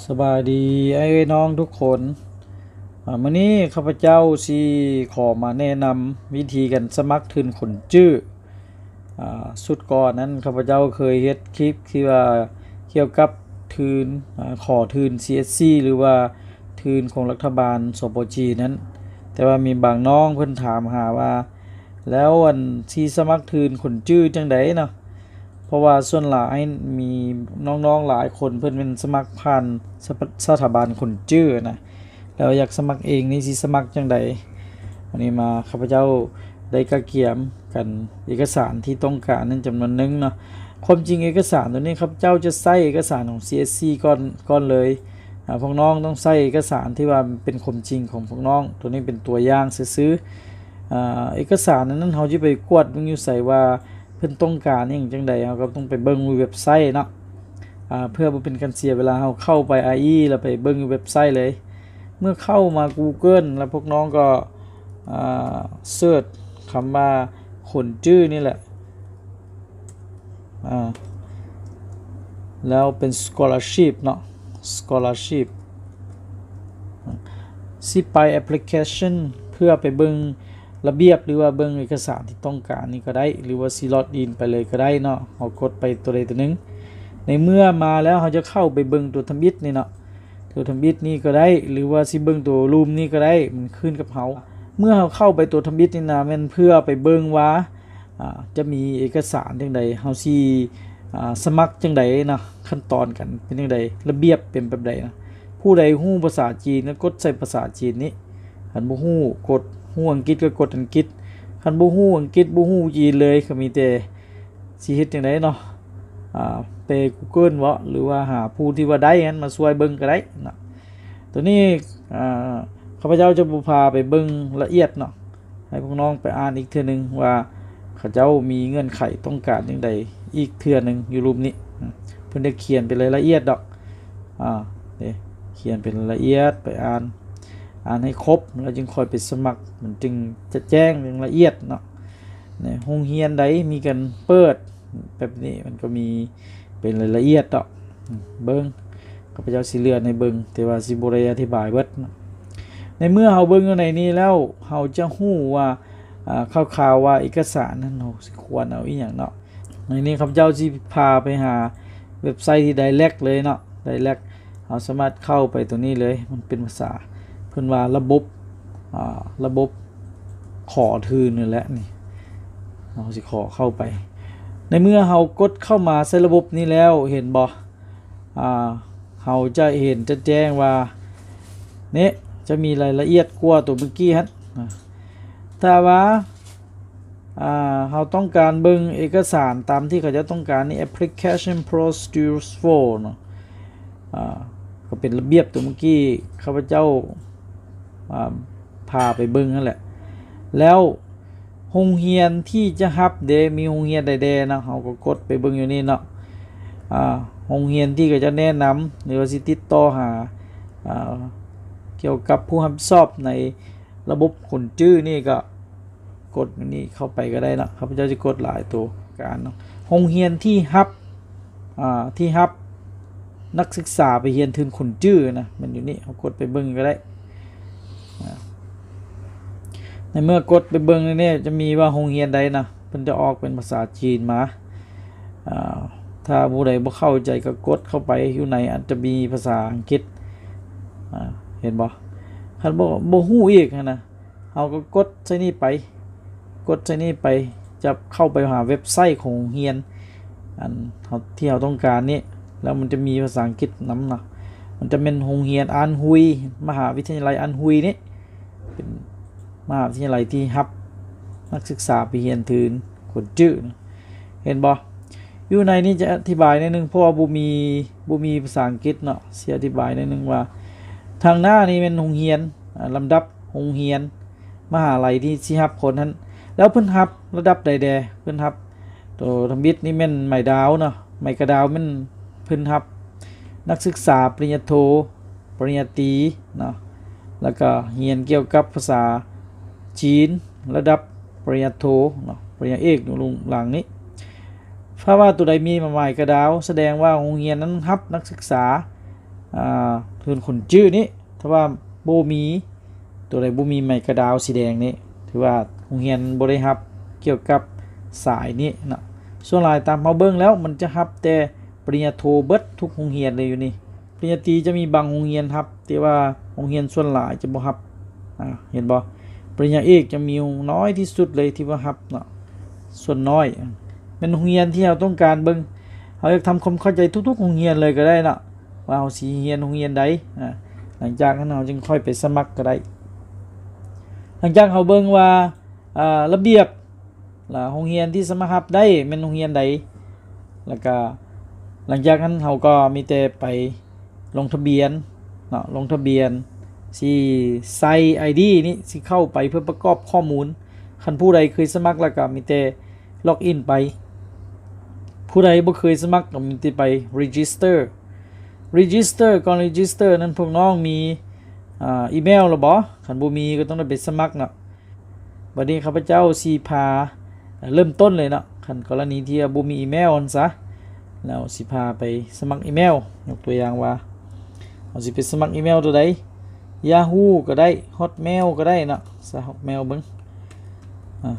ສະບາຍດີອ້າຍເອື້ອຍນ້ອງທຸກຄົນ. ອາ ມື້ນີ້ຂ້າພະເຈົ້າຊິຂໍມາແນະນຳວິທີການສະໝັກທຶນຂົນຈື່. ອາ ຊຸດກ່ອນນັ້ນ ຂ້າພະເຈົ້າເຄີຍເຮັດຄລິບທີ່ວ່າກ່ຽວກັບທຶນ ອາ ຂໍທຶນ ຊີເອສຊີ ຫຼືວ່າທຶນຂອງລັດຖະບານ ສປ ຈີນ ນັ້ນ, ແຕ່ວ່າມີບາງນ້ອງເພິ່ນຖາມຫາວ່າ ແລ້ວອັນ ຊິສະໝັກທຶນຂົນຈື່ຈັ່ງໃດເນາະ? ເພາະວ່າສ່ວນຫຼາຍມີນ້ອງໆຫຼາຍຄົນເພິ່ນແມ່ນສະໝັກຜ່ານສະ ສະຖາບັນຂົນຈື່ນະ, ແລ້ວຢາກສະໝັກເອງນີ້ຊິສະໝັກຈັ່ງໃດ? ອັນນີ້ມາ ຂ້າພະເຈົ້າໄດ້ກະກຽມກັນເອກະສານທີ່ຕ້ອງການນັ້ນຈຳນວນໜຶ່ງເນາະ. ຄວາມຈິງເອກະສານໂຕນີ້ ຂ້າພະເຈົ້າຈະໃຊ້ເອກະສານຂອງ ຊີເອສຊີ ກ່ອນ ກ່ອນເລີຍ. ອາ ພວກນ້ອງຕ້ອງໃຊ້ເອກະສານທີ່ວ່າເປັນຄວາມຈິງຂອງພວກນ້ອງ, ໂຕນີ້ເປັນຕົວຢ່າງຊື່ໆ. ອາ ເອກະສານອັນນັ້ນ ເຮົາຈະໄປກວດເບິ່ງຢູ່ໃສວ່າ ເພິ່ນຕ້ອງການຫຍັງຈັ່ງໃດ ເຮົາກໍຕ້ອງໄປເບິ່ງຢູ່ເວັບໄຊເນາະ. ອາ ເພື່ອບໍ່ເປັນການເສຍເວລາ ເຮົາເຂົ້າໄປ ໄອ ອີ ແລ້ວໄປເບິ່ງຢູ່ເວັບໄຊເລີຍ. ເມື່ອເຂົ້າມາ Google ແລ້ວພວກນ້ອງກໍ ອາ ເສີດຄຳວ່າຂົນຈື່ນີ້ແຫຼະ ອາ ແລ້ວເປັນ Scholarship ເນາະ Scholarship ຊິໄປ Application ເພື່ອໄປເບິ່ງ ລະບຽບ ຫຼືວ່າເບິ່ງເອກະສານທີ່ຕ້ອງການນີ້ກໍໄດ້ ຫຼືວ່າຊິ log in ໄປເລີຍກໍໄດ້ເນາະ. ເຮົາກົດໄປຕົວໃດຕົວໜຶ່ງ. ໃນເມື່ອມາແລ້ວ ເຮົາຈະເຂົ້າໄປເບິ່ງຕົວທຳອິດນີ້ເນາະ, ຕົວທຳອິດນີ້ກໍໄດ້ ຫຼືວ່າຊິເບິ່ງຕົວລຸ່ມນີ້ກໍໄດ້ ມັນຂຶ້ນກັບເຮົາ. ເມື່ອເຮົາເຂົ້າໄປຕົວທຳອິດນີ້ນະ ແມ່ນເພື່ອໄປເບິ່ງວ່າ ອາ ຈະມີເອກະສານຈັ່ງໃດ ເຮົາຊິ ອາ ສະໝັກຈັ່ງໃດເນາະ, ຂັ້ນຕອນການເປັນຈັ່ງໃດ ລະບຽບເປັນແບບໃດນະ. ຜູ້ໃດຮູ້ພາສາຈີນກໍກົດໃສ່ພາສາຈີນນີ້, ຄັນບໍ່ຮູ້ກົດ ຮູ້ອັງກິດກໍກົດອັງກິດ, ຄັນບໍ່ຮູ້ອັງກິດ ບໍ່ຮູ້ຈີນເລີຍ ກໍມີແຕ່ຊິເຮັດຈັ່ງໃດເນາະ ອາ ແປ Google ເບາະ ຫຼືວ່າຫາຜູ້ທີ່ວ່າໄດ້ຫັ້ນມາຊ່ວຍເບິ່ງກໍໄດ້ເນາະ. ໂຕນີ້ ອາ ຂ້າພະເຈົ້າຈະບໍ່ພາໄປເບິ່ງລະອຽດເນາະ, ໃຫ້ພວກນ້ອງໄປອ່ານອີກເທື່ອໜຶ່ງວ່າເຂົາເຈົ້າມີເງື່ອນໄຂຕ້ອງການຈັ່ງໃດອີກເທື່ອໜຶ່ງຢູ່ລຸ່ມນີ້. ເພິ່ນໄດ້ຂຽນເປັນລາຍລະອຽດດອກ ອາ ເດ້ ຂຽນເປັນລາຍລະອຽດ ໄປອ່ານ ອ່ານໃຫ້ຄົບ ແລ້ວຈຶ່ງຄ່ອຍໄປສະໝັກ ມັນຈຶ່ງຈະແຈ້ງຢ່າງລະອຽດເນາະ. ໃນໂຮງຮຽນໃດມີການເປີດແບບນີ້ ມັນກໍມີເປັນລາຍລະອຽດດອກ. ເບິ່ງ ຂ້າພະເຈົ້າຊິເລື່ອນໃຫ້ເບິ່ງ ແຕ່ວ່າຊິບໍ່ໄດ້ອະທິບາຍເບິດເນາະ. ໃນເມື່ອເຮົາເບິ່ງຢູ່ໃນນີ້ແລ້ວ ເຮົາຈະຮູ້ວ່າ ອາ ຄ່າວໆວ່າເອກະສານນັ້ນ ເຮົາຊິຄວນເອົາອີ່ຫຍັງເນາະ. ໃນນີ້ຂ້າພະເຈົ້າຊິພາໄປຫາເວັບໄຊທີ່ Direct ເລີຍເນາະ Direct. ເຮົາສາມາດເຂົ້າໄປຕົງນີ້ເລີຍ ມັນເປັນພາສາ ເພິ່ນວ່າລະບົບ ອາ ລະບົບຂໍທຶນນີ້ແຫຼະນີ້ ເຮົາຊິຂໍເຂົ້າໄປ. ໃນເມື່ອເຮົາກົດເຂົ້າມາໃສ່ລະບົບນີ້ແລ້ວ ເຫັນບໍ່ ອາ ເຮົາຈະເຫັນຈະແຈ້ງວ່າ ນີ້ ຈະມີລາຍລະອຽດກວ່າຕົວເມື່ອກີ້ຫັ້ນ. ອາ ຖ້າວ່າ ອາ ເຮົາຕ້ອງການເບິ່ງເອກະສານຕາມທີ່ເຂົາເຈົ້າຕ້ອງການນີ້ Application Procedures for ເນາະ ອາ ກໍເປັນລະບຽບຕົວເມື່ອກີ້ຂ້າພະເຈົ້າ ອາ ພາໄປເບິ່ງຫັ້ນແຫຼະ. ແລ້ວໂຮງຮຽນທີ່ຈະຮັບເດ ມີໂຮງຮຽນໃດແດ່ເນາະ ເຮົາກໍກົດໄປເບິ່ງຢູ່ນີ້ເນາະ. ອາ ໂຮງຮຽນທີ່ເຂົາເຈົ້າແນະນຳ ຫຼືວ່າຊິຕິດຕໍ່ຫາ ອາ ກ່ຽວກັບຜູ້ຮັບຜິດຊອບໃນ ລະບົບຂົນຈື່ນີ້ກໍກົດນີ້ເຂົ້າໄປກໍໄດ້ເນາະ. ຂ້າພະເຈົ້າຈະກົດຫຼາຍໂຕການເນາະ ໂຮງຮຽນທີ່ຮັບ ອາ ທີ່ຮັບນັກສຶກສາໄປຮຽນທຶນຂົນຈື່ນະ ມັນຢູ່ນີ້ ເຮົາກົດໄປເບິ່ງກໍໄດ້. ອາ ໃນເມື່ອກົດໄປເບິ່ງໃນນີ້ ຈະມີວ່າໂຮງຮຽນໃດນະ ເພິ່ນຈະອອກເປັນພາສາຈີນມາ. ອາ ຖ້າຜູ້ໃດບໍ່ເຂົ້າໃຈກໍກົດເຂົ້າໄປ ຢູ່ໃນອາດຈະມີພາສາອັງກິດ ອາ ເຫັນບໍ່? ຄັນບໍ່ ບໍ່ຮູ້ອີກຫັ້ນນະ ເຮົາກໍກົດໃສ່ນີ້ໄປ ກົດໃສ່ນີ້ໄປ ຈະເຂົ້າໄປຫາເວັບໄຊຂອງໂຮງຮຽນ ອັນເຮົາ ທີ່ເຮົາຕ້ອງການນີ້ ແລ້ວມັນຈະມີພາສາອັງກິດນຳເນາະ. ມັນຈະແມ່ນໂຮງຮຽນອານຮຸຍ ມະຫາວິທະຍາໄລອານຮຸຍນີ້ ເປັນມະຫາວິທະຍາໄລທີ່ຮັບນັກສຶກສາໄປຮຽນທຶນຂົນຈື່ນະ. ເຫັນບໍ່? ຢູ່ໃນນີ້ຈະອະທິບາຍໜ້ອຍໜຶ່ງ ເພາະວ່າບໍ່ມີ ບໍ່ມີພາສາອັງກິດເນາະ ຊິອະທິບາຍໜ້ອຍໜຶ່ງວ່າ ທາງໜ້ານີ້ແມ່ນໂຮງຮຽນ ອາ ລຳດັບໂຮງຮຽນ ມະຫາໄລທີ່ຊິຮັບຄົນຫັ້ນ ແລ້ວເພິ່ນຮັບລະດັບໃດແດ່? ເພິ່ນຮັບ ໂຕທຳອິດນີ້ແມ່ນໄໝດາວເນາະ ໄໝກະດາວແມ່ນເພິ່ນຮັບນັກສຶກສາປະລິນຍາໂທ ປະລິນຍາຕີເນາະ ແລ້ວກໍຮຽນກ່ຽວກັບພາສາຈີນລະດັບປະລິນຍາໂທເນາະ ປະລິນຍາເອກຢູ່ລຸ່ມຫຼັງນີ້. ຖ້າວ່າໂຕໃດມີໄໝກະດາວ ສະແດງວ່າໂຮງຮຽນນັ້ນຮັບນັກສຶກສາ ອ່າ ທຶນຂົນຈື່ນີ້ ຖ້າວ່າບໍ່ມີ ໂຕໃດບໍ່ມີໄມ້ກະດາວສີແດງນີ້ ຖືວ່າໂຮງຮຽນບໍ່ໄດ້ຮັບກ່ຽວກັບສາຍນີ້ເນາະ. ສ່ວນຫຼາຍຕາມເຮົາເບິ່ງແລ້ວ ມັນຈະຮັບແຕ່ປະລິນຍາໂທເບິດທຸກໂຮງຮຽນເລີຍຢູ່ນີ້. ປະລິນຍາຕີຈະມີບາງໂຮງຮຽນຮັບ ແຕ່ວ່າໂຮງຮຽນສ່ວນຫຼາຍຈະບໍ່ຮັບ. ອ່າ ເຫັນບໍ່? ປະລິນຍາເອກຈະມີນ້ອຍທີ່ສຸດເລີຍທີ່ວ່າຮັບເນາະ ສ່ວນນ້ອຍ. ແມ່ນໂຮງຮຽນທີ່ເຮົາຕ້ອງການເບິ່ງ ເຮົາຢາກທຳຄວາມເຂົ້າໃຈທຸກໆໂຮງຮຽນເລີຍກໍໄດ້ເນາະ ວ່າເຮົາຊິຮຽນໂຮງຮຽນໃດ. ອ່າ ຫຼັງຈາກນັ້ນເຮົາຈຶ່ງຄ່ອຍໄປສະໝັກກໍໄດ້. ຫຼັງຈາກເຮົາເບິ່ງວ່າ ອ່າ ລະບຽບ ລະໂຮງຮຽນທີ່ສາມາດຮັບໄດ້ແມ່ນໂຮງຮຽນໃດ ແລ້ວກະຫຼັງຈາກນັ້ນເຮົາກໍມີແຕ່ໄປລົງທະບຽນເນາະ ລົງທະບຽນ ຊິໃສ່ໄອດີນີ້ ຊິເຂົ້າໄປເພື່ອປະກອບຂໍ້ມູນ. ຄັນຜູ້ໃດເຄີຍສະໝັກແລ້ວກໍມີແຕ່ລັອກອິນໄປ ຜູ້ໃດບໍ່ເຄີຍສະໝັກກໍມີແຕ່ໄປ register register ກ່ອນ register ນັ້ນພວກນ້ອງມີ ອ່າ ອີເມວແລ້ວບໍ່? ຄັນບໍ່ມີກໍຕ້ອງໄດ້ໄປສະໝັກເນາະ. ບັດນີ້ຂ້າພະເຈົ້າຊິພາເລີ່ມຕົ້ນເລີຍເນາະ. ຄັນກໍລະນີທີ່ວ່າບໍ່ມີອີເມວຫັ້ນຊະ ແລ້ວຊິພາໄປສະໝັກອີເມວ. ຍົກຕົວຢ່າງວ່າ ເຮົາຊິໄປສະໝັກອີເມວໂຕໃດ? Yahoo ກໍໄດ້ Hotmail ກໍໄດ້ເນາະ ສະ Hotmail ເບິ່ງ. ອ່າ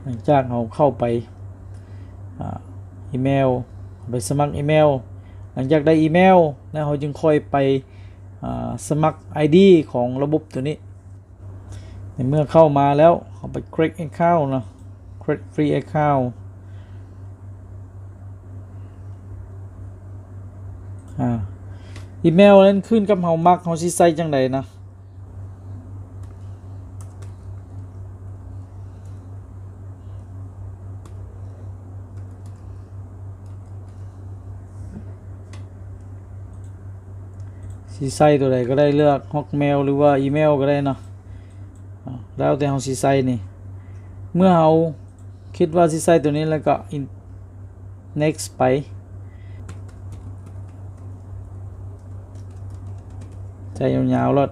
ຫຼັງຈາກເຮົາເຂົ້າໄປ ອ່າ ອີເມວ ໄປສະໝັກອີເມວ. ຫຼັງຈາກໄດ້ອີເມວແລ້ວ ເຮົາຈຶ່ງຄ່ອຍໄປ ອ່າ ສະໝັກໄອດີຂອງລະບົບໂຕນີ້. ໃນເມື່ອເຂົ້າມາແລ້ວ ເຮົາໄປ create account ເນາະ create free account. ອ່າ ອີເມວນັ້ນຂຶ້ນກັບເຮົາມັກ ເຮົາຊິໃສ່ຈັ່ງໃດນະ? ຊິໃສ່ໂຕໃດກໍໄດ້ ເລືອກ Hotmail ຫຼືວ່າອີເມວກໍໄດ້ເນາະ ແລ້ວແຕ່ເຮົາຊິໃສ່ນີ້. ເມື່ອເຮົາຄິດວ່າຊິໃສ່ໂຕນີ້ແລ້ວກໍ next ໄປ ໃສ່ຍາວໆໂລດ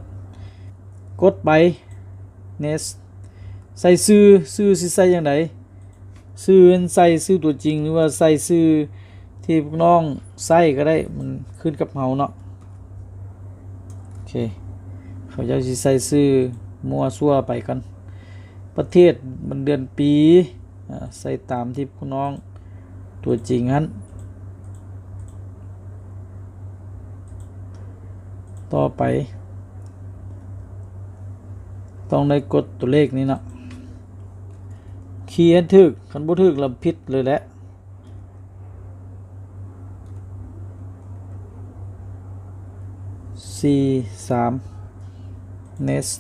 ກົດໄປ next. ໃສ່ຊື່ ຊື່ຊິໃສ່ຈັ່ງໃດ? ຊື່ນັ້ນໃສ່ຊື່ຕົວຈິງ ຫຼືວ່າໃສ່ຊື່ທີ່ພວກນ້ອງໃຊ້ກໍໄດ້ ມັນຂຶ້ນກັບເຮົາເນາະ. ໂອເຄ ຂ້າພະເຈົ້າຊິໃສ່ຊື່ມົ້ວຊົ່ວໄປກ່ອນ ປະເທດ ວັນເດືອນປີ ອາ ໃສ່ຕາມທີ່ພວກນ້ອງຕົວຈິງຫັ້ນ. ຕໍ່ໄປ ຕ້ອງໄດ້ກົດຕົວເລກນີ້ເນາະ ຄີໃຫ້ຖືກ ຄັນບໍ່ຖືກລະຜິດເລີຍແຫຼະ. ສີ່ ສາມ next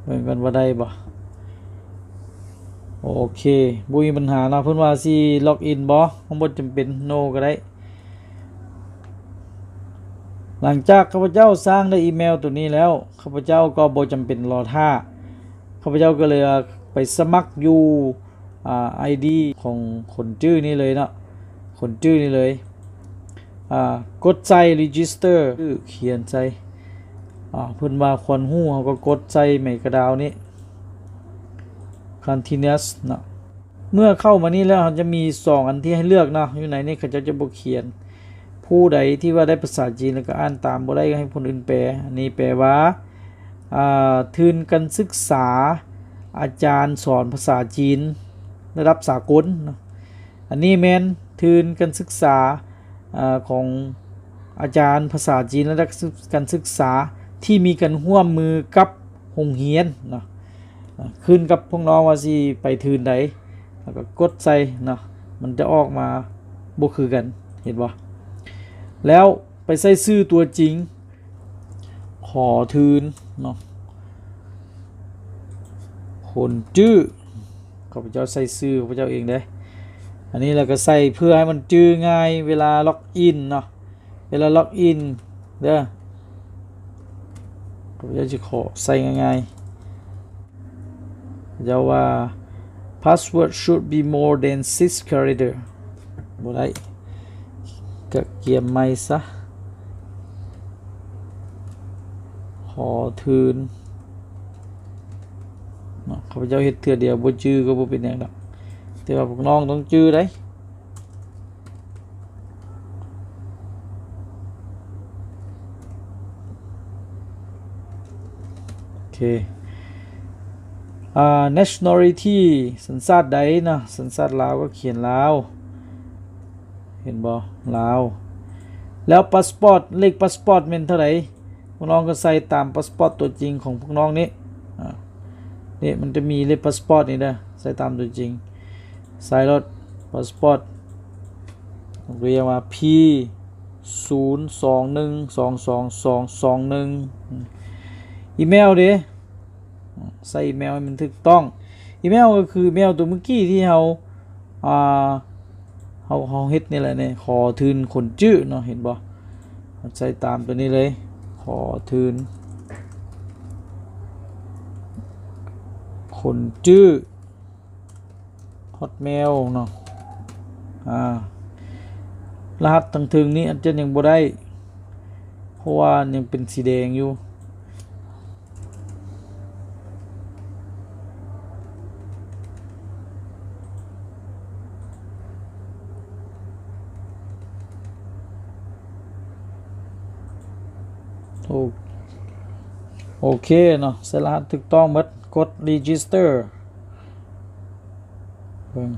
ເບິ່ງກ່ອນວ່າໄດ້ບໍ່. ໂອເຄ ບໍ່ມີບັນຫາເນາະ. ເພິ່ນວ່າຊິ log in ບໍ່? ບໍ່ຈຳເປັນ no ກໍໄດ້. ຫຼັງຈາກຂ້າພະເຈົ້າສ້າງໄດ້ອີເມວໂຕນີ້ແລ້ວ ຂ້າພະເຈົ້າກໍບໍ່ຈຳເປັນລໍຖ້າ ຂ້າພະເຈົ້າກໍເລີຍໄປສະໝັກຢູ່ ອາ ໄອດີຂອງຂົນຈື່ນີ້ເລີຍເນາະ ຂົນຈື່ນີ້ເລີຍ. ອາ ກົດໃສ່ register ຂຽນໃສ່ ອາ ເພິ່ນວ່າຄວນຮູ້ ເຮົາກໍກົດໃສ່ໄມ້ກະດາວນີ້ continuous ເນາະ. ເມື່ອເຂົ້າມານີ້ແລ້ວ ເຮົາຈະມີສອງອັນທີ່ໃຫ້ເລືອກເນາະ ຢູ່ໃນນີ້ເຂົາເຈົ້າຈະບໍ່ຂຽນ. ຜູ້ໃດທີ່ວ່າໄດ້ພາສາຈີນແລ້ວກໍອ່ານຕາມບໍ່ໄດ້ ກໍໃຫ້ຄົນອື່ນແປ. ອັນນີ້ແປວ່າ ອ່າ ທຶນການສຶກສາອາຈານສອນພາສາຈີນລະດັບສາກົນເນາະ. ອັນນີ້ແມ່ນທຶນການສຶກສາ ເອີ ຂອງອາຈານພາສາຈີນ ແລະ ນັກສຶກ ການສຶກສາທີ່ມີການຮ່ວມມືກັບໂຮງຮຽນເນາະ. ເອີ ຂຶ້ນກັບພວກນ້ອງວ່າຊິໄປທຶນໃດ ແລ້ວກໍກົດໃສ່ເນາະ ມັນຈະອອກມາບໍ່ຄືກັນ ເຫັນບໍ່? ແລ້ວໄປໃສ່ຊື່ຕົວຈິງ ຂໍທຶນເນາະ ຂົນຈື່ ຂ້າພະເຈົ້າໃສ່ຊື່ຂ້າພະເຈົ້າເອງເດ້. ອັນນີ້ແລ້ວກໍໃສ່ເພື່ອໃຫ້ມັນຈື່ງ່າຍເວລາ log in ເນາະ ເວລາ log in ເດີ. ຂ້າພະເຈົ້າຊິຂໍໃສ່ງ່າຍໆ ເຈົ້າວ່າ password should be more than six character ບໍ່ໄດ້ ກະກຽມໃໝ່ຊະ ຂໍທຶນເນາະ. ຂ້າພະເຈົ້າເຮັດເທື່ອດຽວ ບໍ່ຈື່ກໍບໍ່ເປັນຫຍັງດອກ ແຕ່ວ່າພວກນ້ອງຕ້ອງຈື່ໄດ໋. ເຄ ອາ nationality ສັນຊາດໃດເນາະ ສັນຊາດລາວກໍຂຽນລາວ ເຫັນບໍ່ ລາວ. ແລ້ວພາສປອດ ເລກພາສປອດແມ່ນເທົ່າໃດ ພວກນ້ອງກໍໃສ່ຕາມພາສປອດຕົວຈິງຂອງພວກນ້ອງນີ້ ອາ ນີ້ມັນຈະມີເລກພາສປອດນີ້ເດີ ໃສ່ຕາມຕົວຈິງ ໃສ່ໂລດ ພາສປອດ ເຮົາກໍຮຽກວ່າ ພີ ສູນສອງໜຶ່ງສອງສອງສອງສອງໜຶ່ງ ອີເມວເດ ໃສ່ອີເມວໃຫ້ມັນຖືກຕ້ອງ ອີເມວກໍຄືອີເມວຕົວເມື່ອກີ້ທີ່ເຮົາ ອ່າ ເຮົາ ເຮົາເຮັດນີ້ແຫຼະນີ້ ຂໍທຶນຄົນຈື່ເນາະ ເຫັນບໍ່ ໃສ່ຕາມຕົວນີ້ເລີຍ ຂໍທຶນຄົນຈື່ ຮອດເມວເນາະ ອາ ລະຫັດທາງເທິງນີ້ອາດຈະຍັງບໍ່ໄດ້ ເພາະວ່າຍັງເປັນສີແດງຢູ່. ໂອ ໂອເຄເນາະ ໃສ່ລະຫັດຖືກຕ້ອງໝົດ ກົດ register ເບິ່ງ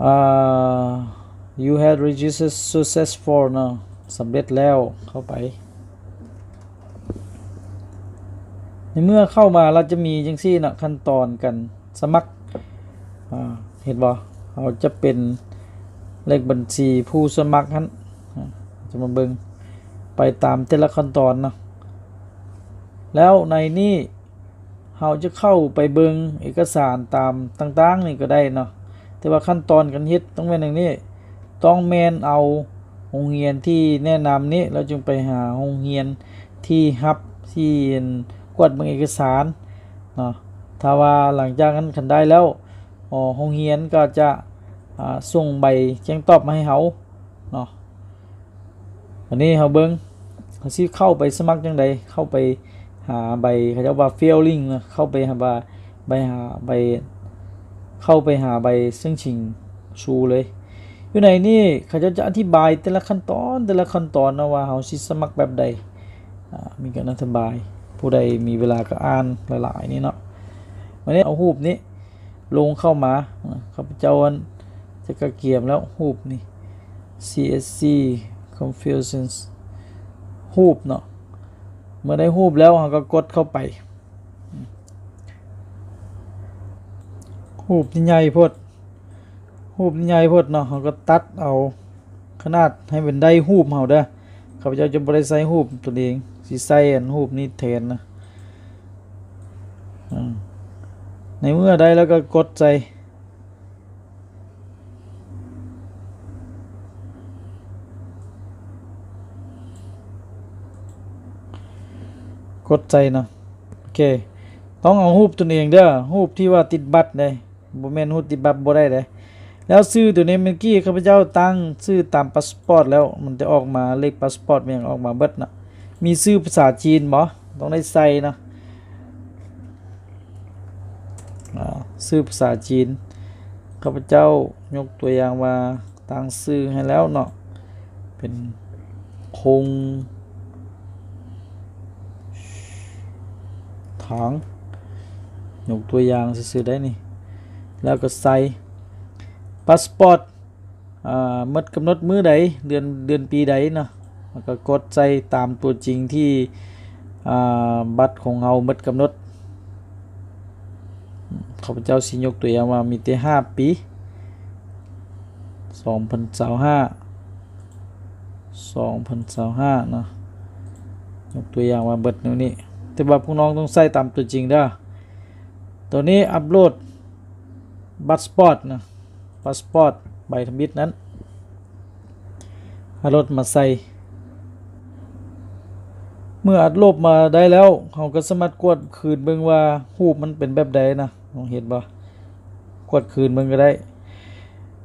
ອາ you have registered successful ເນາະ ສຳເລັດແລ້ວ ເຂົ້າໄປ. ໃນເມື່ອເຂົ້າມາ ລະຈະມີຈັ່ງຊີ້ເນາະ ຂັ້ນຕອນການສະໝັກ ອາ ເຫັນບໍ່ ເຮົາຈະເປັນເລກບັນຊີຜູ້ສະໝັກຫັ້ນ ອາ ຈະມາເບິ່ງໄປຕາມແຕ່ລະຂັ້ນຕອນເນາະ ແລ້ວໃນນີ້ ເຮົາຈະເຂົ້າໄປເບິ່ງເອກະສານຕາມຕ່າງໆນີ້ກໍໄດ້ເນາະ ແຕ່ວ່າຂັ້ນຕອນການເຮັດຕ້ອງແມ່ນຢ່າງນີ້ ຕ້ອງແມ່ນເອົາໂຮງຮຽນທີ່ແນະນຳນີ້ ແລ້ວຈຶ່ງໄປຫາໂຮງຮຽນທີ່ຮັບ ທີ່ກວດເບິ່ງເອກະສານເນາະ. ຖ້າວ່າຫຼັງຈາກນັ້ນຄັນໄດ້ແລ້ວ ໂຮງຮຽນກໍຈະ ອາ ສົ່ງໃບແຈ້ງຕອບມາໃຫ້ເຮົາເນາະ. ອັນນີ້ເຮົາເບິ່ງ ເຮົາຊິເຂົ້າໄປສະໝັກຈັ່ງໃດ ເຂົ້າໄປຫາໃບ ເຂົາເຈົ້າວ່າ filing ນະ ເຂົ້າໄປຫາ ໄປຫາໃບ ເຂົ້າໄປຫາໃບເຊິ່ງຊິງຊູເລີຍ. ຢູ່ໃນນີ້ເຂົາເຈົ້າຈະອະທິບາຍແຕ່ລະຂັ້ນຕອນ ແຕ່ລະຂັ້ນຕອນເນາະ ວ່າເຮົາຊິສະໝັກແບບໃດ ອາ ມີການອະທິບາຍ ຜູ້ໃດມີເວລາກໍອ່ານຫຼາຍໆນີ້ເນາະ. ບັດນີ້ເອົາຮູບນີ້ ລົງເຂົ້າມາ ຂ້າພະເຈົ້າອັນຈະກະກຽມແລ້ວ ຮູບນີ້ CSC Confucius ຮູບເນາະ. ເມື່ອໄດ້ຮູບແລ້ວ ເຮົາກໍກົດເຂົ້າໄປ. ຮູບນີ້ໃຫຍ່ໂພດ ຮູບນີ້ໃຫຍ່ໂພດເນາະ ເຮົາກໍຕັດເອົາ ຂະໜາດໃຫ້ມັນໄດ້ຮູບເຮົາເດີ. ຂ້າພະເຈົ້າຈະບໍ່ໄດ້ໃສ່ຮູບຕົນເອງ ຊິໃສ່ອັນຮູບນີ້ແທນນະ. ອາ ໃນເມື່ອໄດ້ແລ້ວກໍກົດໃສ່ ກົດໃສ່ເນາະ. ໂອເຄ ຕ້ອງເອົາຮູບຕົນເອງເດີ ຮູບທີ່ວ່າຕິດບັດເດ້. ບໍ່ແມ່ນຮູບຕິດບັດບໍ່ໄດ້ເດ້. ແລ້ວຊື່ຕົວນີ້ ເມື່ອກີ້ຂ້າພະເຈົ້າຕັ້ງຊື່ຕາມພາສປອດແລ້ວ ມັນຈະອອກມາ ເລກພາສປອດມັນຍັງອອກມາເບິດນະ. ມີຊື່ພາສາຈີນບໍ່? ຕ້ອງໄດ້ໃສ່ນະ ອາ ຊື່ພາສາຈີນ. ຂ້າພະເຈົ້າຍົກຕົວຢ່າງວ່າ ຕັ້ງຊື່ໃຫ້ແລ້ວເນາະ ເປັນ ຄົງ ຖາງ ຍົກຕົວຢ່າງຊື່ໆໄດ້ນີ້ ແລ້ວກໍໃສ່ພາສປອດ ອາ ໝົດກຳນົດມື້ໃດ ເດືອນ ເດືອນປີໃດເນາະ ແລ້ວກໍກົດໃສ່ຕາມຕົວຈິງທີ່ ອາ ບັດຂອງເຮົາໝົດກຳນົດ. ຂ້າພະເຈົ້າຊິຍົກຕົວຢ່າງວ່າມີແຕ່ຫ້າປີ ສອງພັນຊາວຫ້າ ສອງພັນຊາວຫ້າເນາະ ຍົກຕົວຢ່າງວ່າເບິດແນວນີ້ ແຕ່ວ່າພວກນ້ອງຕ້ອງໃສ່ຕາມຕົວຈິງເດີ. ໂຕນີ້ອັບໂຫຼດບັດສະປອດນະ ພາສປອດ ໃບທຳອິດນັ້ນ ເອົາລົດມາໃສ່. ເມື່ອອັດລົບມາໄດ້ແລ້ວ ເຮົາກໍສາມາດກວດຄືນເບິ່ງວ່າຮູບມັນເປັນແບບໃດນະ ນ້ອງເຫັນບໍ່? ກວດຄືນເບິ່ງກໍໄດ້.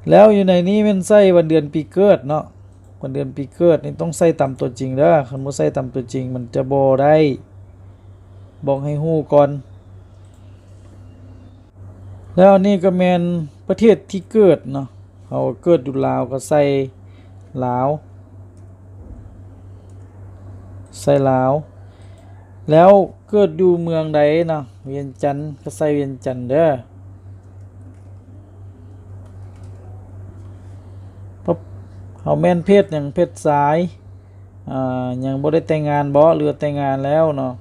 ແລ້ວຢູ່ໃນນີ້ແມ່ນໃສ່ວັນເດືອນປີເກີດເນາະ ວັນເດືອນປີເກີດນີ້ຕ້ອງໃສ່ຕາມຕົວຈິງເດີ ຄັນບໍ່ໃສ່ຕາມຕົວຈິງມັນຈະບໍ່ໄດ້ ບອກໃຫ້ຮູ້ກ່ອນ. ແລ້ວອັນນີ້ກໍແມ່ນປະເທດທີ່ເກີດເນາະ ເຮົາເກີດຢູ່ລາວກໍໃສ່ລາວ ໃສ່ລາວ. ແລ້ວເກີດຢູ່ເມືອງໃດເນາະ ວຽງຈັນ ກໍໃສ່ວຽງຈັນເດີ. ເຮົາແມ່ນເພດຫຍັງ? ເພດຊາຍ ອາ ຍັງບໍ່ໄດ້ແຕ່ງງານບໍ ຫຼືວ່າແຕ່ງງານແລ້ວເນາະ?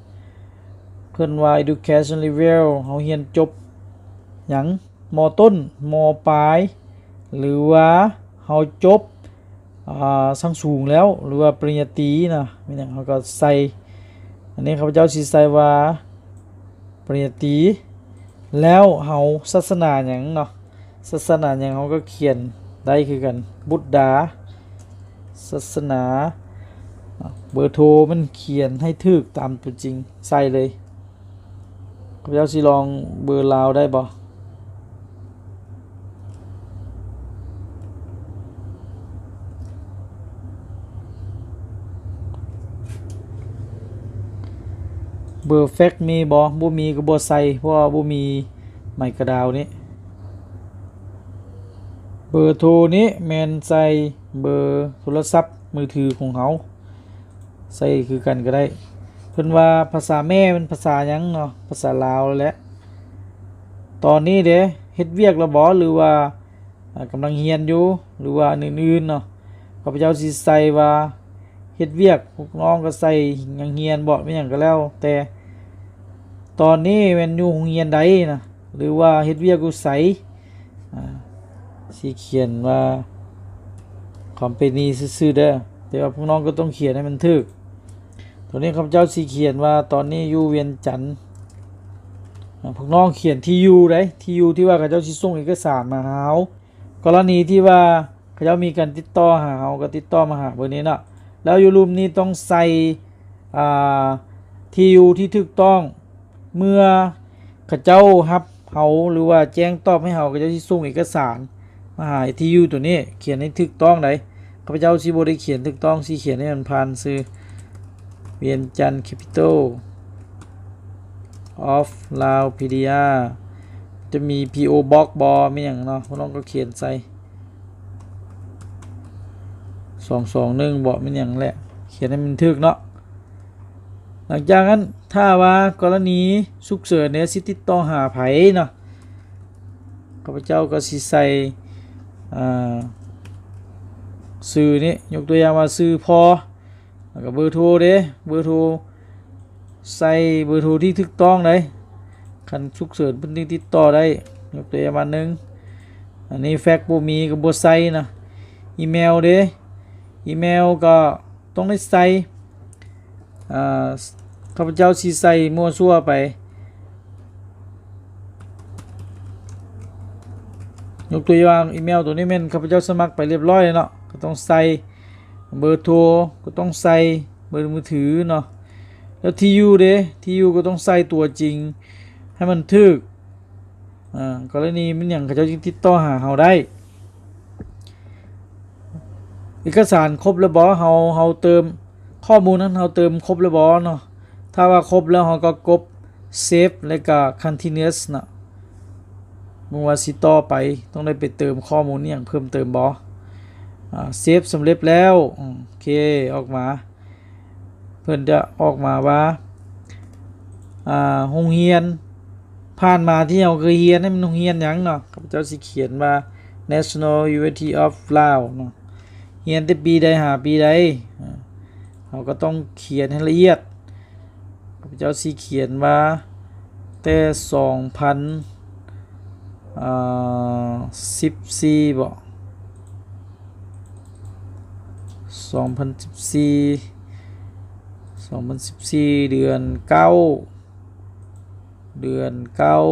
ເພິ່ນວ່າ education level ເຮົາຮຽນຈົບຫຍັງ? ມ.ຕົ້ນ ມ.ປາຍ ຫຼືວ່າເຮົາຈົບ ອ່າ ຊັ້ນສູງແລ້ວ ຫຼືວ່າປະລິນຍາຕີນະ ແມ່ນຫຍັງເຮົາກໍໃສ່. ອັນນີ້ຂ້າພະເຈົ້າຊິໃສ່ວ່າປະລິນຍາຕີ ແລ້ວເຮົາສາສະໜາຫຍັງເນາະ ສາສະໜາຫຍັງເຮົາກໍຂຽນໄດ້ຄືກັນ ບຸດດາ ສາສະໜາ. ເບີໂທມັນຂຽນໃຫ້ຖືກຕາມຕົວຈິງ ໃສ່ເລີຍ. ຂ້າພະເຈົ້າຊິລອງເບີລາວໄດ້ບໍ່? ເບີແຟກມີບໍ່? ບໍ່ມີກໍບໍ່ໃສ່ ເພາະວ່າບໍ່ມີໄມກະດາວນີ້. ເບີໂທນີ້ແມ່ນໃສ່ເບີໂທລະສັບມືຖືຂອງເຮົາ ໃສ່ຄືກັນກໍໄດ້. ເພິ່ນວ່າພາສາແມ່ແມ່ນພາສາຫຍັງເນາະ? ພາສາລາວແຫຼະ. ຕອນນີ້ເດ ເຮັດວຽກແລ້ວບໍ ຫຼືວ່າ ອາ ກຳລັງຮຽນຢູ່ ຫຼືວ່າອັນອື່ນໆເນາະ? ຂ້າພະເຈົ້າຊິໃສ່ວ່າເຮັດວຽກ, ພວກນ້ອງກໍໃສ່ຍັງຮຽນບໍ ແມ່ນຫຍັງກໍແລ້ວແຕ່. ຕອນນີ້ແມ່ນຢູ່ໂຮງຮຽນໃດນະ ຫຼືວ່າເຮັດວຽກຢູ່ໃສ? ອາ ຊິຂຽນວ່າຄອມພານີຊື່ໆເດີ ແຕ່ວ່າພວກນ້ອງກໍຕ້ອງຂຽນໃຫ້ມັນຖືກ. ໂຕນີ້ຂ້າພະເຈົ້າຊິຂຽນວ່າຕອນນີ້ຢູ່ວຽງຈັນ. ອາ ພວກນ້ອງຂຽນທີ່ຢູ່ໃດ ທີ່ຢູ່ທີ່ວ່າເຂົາເຈົ້າຊິສົ່ງເອກະສານມາຫາເຮົາ. ກໍລະນີທີ່ວ່າເຂົາເຈົ້າມີການຕິດຕໍ່ຫາເຮົາ ກໍຕິດຕໍ່ມາຫາເບີນີ້ເນາະ. ແລ້ວຢູ່ລຸ່ມນີ້ຕ້ອງໃສ່ ອ່າ ທີ່ຢູ່ທີ່ຖືກຕ້ອງ. ເມື່ອເຂົາເຈົ້າຮັບເຮົາ ຫຼືວ່າແຈ້ງຕອບໃຫ້ເຮົາ ເຂົາເຈົ້າຊິສົ່ງເອກະສານມາຫາທີ່ຢູ່ໂຕນີ້. ຂຽນໃຫ້ຖືກຕ້ອງໃດ. ຂ້າພະເຈົ້າຊິບໍ່ໄດ້ຂຽນຖືກຕ້ອງ ຊິຂຽນໃຫ້ມັນຜ່ານຊື່ ວຽງຈັນ Capital of Laopedia. ຈະມີ P O Box ບໍ່ ແມ່ນຫຍັງເນາະ ພວກນ້ອງກໍຂຽນໃສ່ ສອງສອງໜຶ່ງ ບໍ່ ແມ່ນຫຍັງແຫຼະ ຂຽນໃຫ້ມັນຖືກເນາະ. ຫຼັງຈາກນັ້ນ ຖ້າວ່າກໍລະນີສຸກເສີນເດ ຊິຕິດຕໍ່ຫາໃຜເນາະ? ຂ້າພະເຈົ້າກໍຊິໃສ່ ອ່າ ຊື່ນີ້ ຍົກຕົວຢ່າງວ່າຊື່ພໍ່ ແລ້ວກໍເບີໂທເດ້ ເບີໂທ ໃສ່ເບີໂທທີ່ຖືກຕ້ອງໄດ໋ ຄັນສຸກເສີນເພິ່ນຈຶ່ງຕິດຕໍ່ໄດ້. ຍົກຕົວຢ່າງວ່າ ໜຶ່ງ ອັນນີ້ແຟກບໍ່ມີກໍບໍ່ໃສ່ນະ. ອີເມວເດ້ ອີເມວກໍຕ້ອງໄດ້ໃສ່ ອ່າ ຂ້າພະເຈົ້າຊິໃສ່ມົ້ວຊົ່ວໄປ. ຍົກຕົວຢ່າງ ອີເມວໂຕນີ້ແມ່ນຂ້າພະເຈົ້າສະໝັກໄປລຽບຮ້ອຍແລ້ວເນາະ ກໍຕ້ອງໃສ່ເບີໂທ ກໍຕ້ອງໃສ່ເບີມືຖືເນາະ. ແລ້ວທີ່ຢູ່ເດ້ ທີ່ຢູ່ກໍຕ້ອງໃສ່ຕົວຈິງໃຫ້ມັນຖືກ. ອາ ກໍລະນີແມ່ນຫຍັງເຂົາເຈົ້າຈຶ່ງຕິດຕໍ່ຫາເຮົາໄດ້? ເອກະສານຄົບແລ້ວບໍ່? ເຮົາ ເຮົາເຕີມ ຂໍ້ມູນນັ້ນເຮົາເຕີມຄົບແລ້ວບໍ່ເນາະ? ຖ້າວ່າຄົບແລ້ວ ເຮົາກໍກົດ Save ແລ້ວກໍ Continuous ເນາະ. ເບິ່ງວ່າຊິຕໍ່ໄປຕ້ອງໄດ້ໄປເຕີມຂໍ້ມູນອີ່ຫຍັງເພີ່ມເຕີມບໍ່? ອາ Save ສຳເລັດແລ້ວ. ໂອເຄ ອອກມາ ເພິ່ນຈະອອກມາວ່າ ອ່າ ໂຮງຮຽນຜ່ານມາທີ່ເຮົາເຄີຍຮຽນນັ້ນແມ່ນໂຮງຮຽນຫຍັງເນາະ? ຂ້າພະເຈົ້າຊິຂຽນວ່າ National University of Laos ເນາະ. ຮຽນແຕ່ປີໃດຫາປີໃດ? ເຮົາກໍຕ້ອງຂຽນໃຫ້ລະອຽດ. ຂ້າພະເຈົ້າຊິຂຽນວ່າແຕ່ສອງພັນ ອ່າ ສິບສີ່ບໍ? ສອງພັນສິບສີ່ ສອງພັນສິບສີ່ ເດືອນເກົ້າ ເດືອນເກົ້າ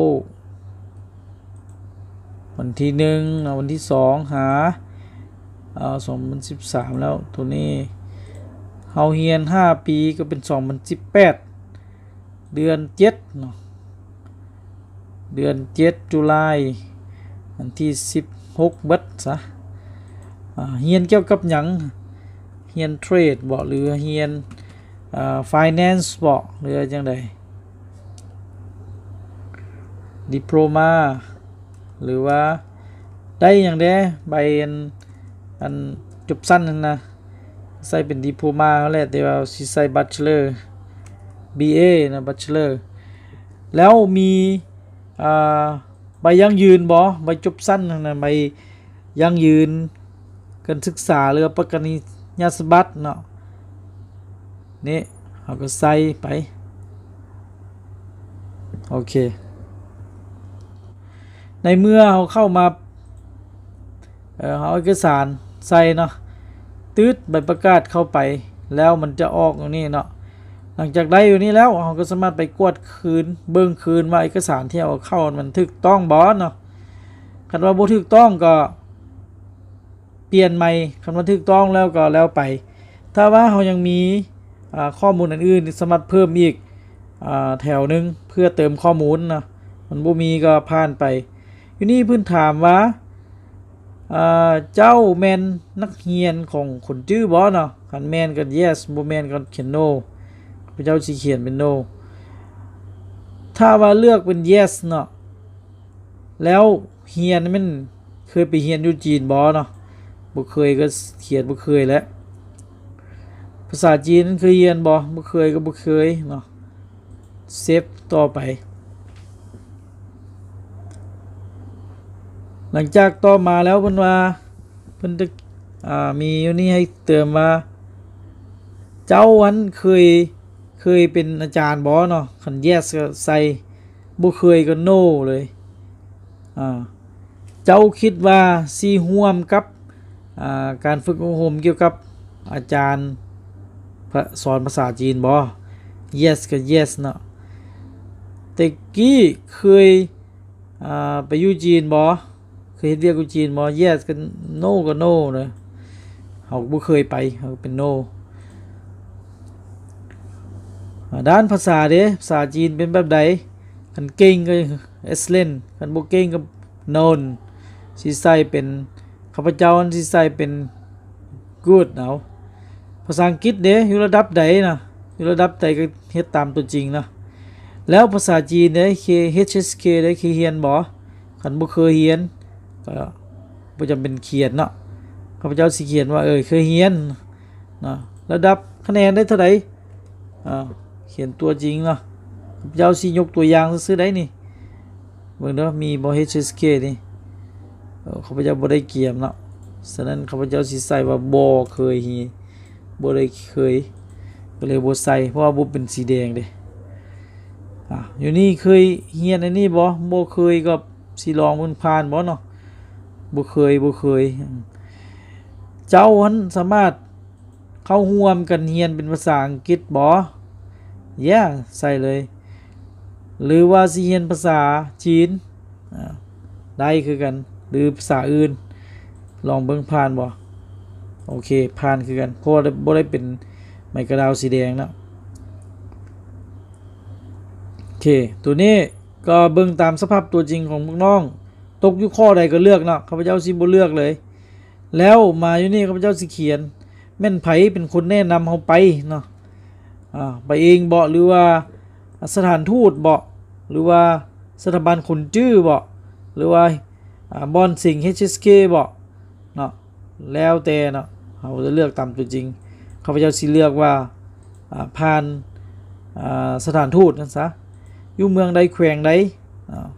ວັນທີໜຶ່ງ ເນາະ ວັນທີສອງ ຫາ ເອີ ສອງພັນສິບສາມ ແລ້ວໂຕນີ້ເຮົາຮຽນຫ້າປີ ກໍເປັນສອງພັນສິບແປດ ເດືອນເຈັດເນາະ ເດືອນເຈັດ ຈຸລາຍ ວັນທີສິບຫົກເບິດຊະ. ອາ ຮຽນກ່ຽວກັບຫຍັງ? ຮຽນເທຣດບໍ ຫຼືຮຽນ ອ່າ Finance ບໍ ຫຼືວ່າຈັ່ງໃດ? Diploma ຫຼືວ່າໄດ້ຫຍັງແດ່? ໃບອັນ ອັນຈົບຊັ້ນຫັ້ນນະ ໃສ່ເປັນ Diploma ເຮົາແຫຼະ ແຕ່ວ່າຊິໃສ່ Bachelor ບີເອ ນະ Bachelor ແລ້ວມີ ອ່າ ໃບຢັ້ງຢືນບໍ່? ໃບຈົບຊັ້ນຫັ້ນນະ ໃບຢັ້ງຢືນການສຶກສາ ຫຼືວ່າປະການນີຍະສະບັດເນາະ. ນີ້ເຮົາກໍໃສ່ໄປ. ໂອເຄ ໃນເມື່ອເຮົາເຂົ້າມາ ເອີ ເຮົາເອົາເອກະສານໃສ່ເນາະ ຕຶດໃບປະກາດເຂົ້າໄປ ແລ້ວມັນຈະອອກຢູ່ນີ້ເນາະ. ຫຼັງຈາກໄດ້ຢູ່ນີ້ແລ້ວ ເຮົາກໍສາມາດໄປກວດຄືນ ເບິ່ງຄືນວ່າເອກະສານທີ່ເຮົາເອົາເຂົ້າມັນຖືກຕ້ອງບໍ່ເນາະ. ຄັນວ່າບໍ່ຖືກຕ້ອງກໍປ່ຽນໃໝ່, ຄັນວ່າຖືກຕ້ອງແລ້ວກໍແລ້ວໄປ. ຖ້າວ່າເຮົາຍັງມີ ອ່າ ຂໍ້ມູນອັນອື່ນ ສາມາດເພີ່ມອີກ ອ່າ ແຖວໜຶ່ງເພື່ອເຕີມຂໍ້ມູນນະ, ມັນບໍ່ມີກໍຜ່ານໄປ. ຢູ່ນີ້ເພິ່ນຖາມວ່າ ອ່າ ເຈົ້າແມ່ນນັກຮຽນຂອງຄົນຈື່ບໍ່ເນາະ? ຄັນແມ່ນກໍ yes, ບໍ່ແມ່ນກໍຂຽນ no. ຂ້າພະເຈົ້າຊິຂຽນເປັນ no. ຖ້າວ່າເລືອກເປັນ yes ເນາະ ແລ້ວຮຽນແມ່ນເຄີຍໄປຮຽນຢູ່ຈີນບໍ່ເນາະ? ບໍ່ເຄີຍກໍຂຽນບໍ່ເຄີຍແຫຼະ. ພາສາຈີນເຄີຍຮຽນບໍ່? ບໍ່ເຄີຍກໍບໍ່ເຄີຍເນາະ. ເຊບຕໍ່ໄປ. ຫຼັງຈາກຕໍ່ມາແລ້ວເພິ່ນວ່າ ເພິ່ນຈະ ອ່າ ມີຢູ່ນີ້ໃຫ້ເຕີມວ່າ ເຈົ້າຫັ້ນເຄີຍ ເຄີຍເປັນອາຈານບໍ່ເນາະ? ຄັນ yes ກໍໃສ່, ບໍ່ເຄີຍກໍ no ເລີຍ. ອ່າ ເຈົ້າຄິດວ່າຊິຮ່ວມກັບ ອ່າ ການຝຶກອົບຮົມກ່ຽວກັບອາຈານ ພະ ສອນພາສາຈີນບໍ່? Yes ກໍ yes ເນາະ. ແຕ່ກີ້ເຄີຍ ອ່າ ໄປຢູ່ຈີນບໍ່? ເຄີຍເຮັດວຽກຢູ່ຈີນບໍ່? Yes ກໍ no ກໍ no ເດີ. ເຮົາບໍ່ເຄີຍໄປ, ເຮົາເປັນ no. ອ່າ ດ້ານພາສາເດ? ພາສາຈີນເປັນແບບໃດ? ຄັນເກັ່ງກໍ excellent, ຄັນບໍ່ເກັ່ງກໍ none. ຊິໃສ່ເປັນ ຂ້າພະເຈົ້າຫັ້ນຊິໃສ່ເປັນ good ເອົາ. ພາສາອັງກິດເດ? ຢູ່ລະດັບໃດນະ? ຢູ່ລະດັບໃດກໍເຮັດຕາມຕົວຈິງນະ. ແລ້ວພາສາຈີນເດ? ເຄ ເອช ເອສ ເຄ ເດ? ເຄີຍຮຽນບໍ່? ຄັນບໍ່ເຄີຍຮຽນ ກໍບໍ່ຈຳເປັນຂຽນເນາະ. ຂ້າພະເຈົ້າຊິຂຽນວ່າ ເອີ ເຄີຍຮຽນເນາະ. ລະດັບຄະແນນໄດ້ເທົ່າໃດ? ອ່າ ຂຽນຕົວຈິງເນາະ. ຂ້າພະເຈົ້າຊິຍົກຕົວຢ່າງຊື່ໆໄດ໋ນີ້. ເບິ່ງເດີ ມີບໍ່ ເອຊ ເອສ ເຄ ນີ້? ເອີ ຂ້າພະເຈົ້າບໍ່ໄດ້ກຽມເນາະ, ສະນັ້ນຂ້າພະເຈົ້າຊິໃສ່ວ່າບໍ່ເຄີຍຮຽນ, ບໍ່ໄດ້ເຄີຍ, ກໍເລີຍບໍ່ໃສ່ ເພາະວ່າບໍ່ເປັນສີແດງເດ້. ອ່າ ຢູ່ນີ້ເຄີຍຮຽນອັນນີ້ບໍ່? ບໍ່ເຄີຍກໍຊິລອງເບິ່ງຜ່ານບໍ່ເນາະ? ບໍ່ເຄີຍ, ບໍ່ເຄີຍ. ເຈົ້າຫັ້ນສາມາດ ເຂົ້າຮ່ວມກັນຮຽນເປັນພາສາອັງກິດບໍ່? Yeah ໃສ່ເລີຍ. ຫຼືວ່າຊິຮຽນພາສາຈີນ? ອ່າ ໄດ້ຄືກັນ ຫຼືພາສາອື່ນ? ລອງເບິ່ງຜ່ານບໍ່? ໂອເຄ ຜ່ານຄືກັນ ເພາະວ່າບໍ່ໄດ້ເປັນໄມ້ກະດາວສີແດງເນາະ. ໂອເຄ ໂຕນີ້ກໍເບິ່ງຕາມສະພາບຕົວຈິງຂອງພວກນ້ອງ, ຕົກຢູ່ຂໍ້ໃດກໍເລືອກເນາະ. ຂ້າພະເຈົ້າຊິບໍ່ເລືອກເລີຍ. ແລ້ວມາຢູ່ນີ້ ຂ້າພະເຈົ້າຊິຂຽນ ແມ່ນໃຜເປັນຄົນແນະນຳເຮົາໄປເນາະ? ອ່າ ໄປເອງເບາະ ຫຼືວ່າສະຖານທູດເບາະ ຫຼືວ່າສະຖາບັນຄົນຈື່ເບາະ ຫຼືວ່າ ອ່າ ບ່ອນເສັງ ເອຊ ເອສ ເຄ ເບາະເນາະ? ແລ້ວແຕ່ເນາະ, ເຮົາຈະເລືອກຕາມຕົວຈິງ. ຂ້າພະເຈົ້າຊິເລືອກວ່າ ອ່າ ຜ່ານ ອ່າ ສະຖານທູດນັ້ນຊະ. ຢູ່ເມືອງໃດ ແຂວງໃດ? ອ່າ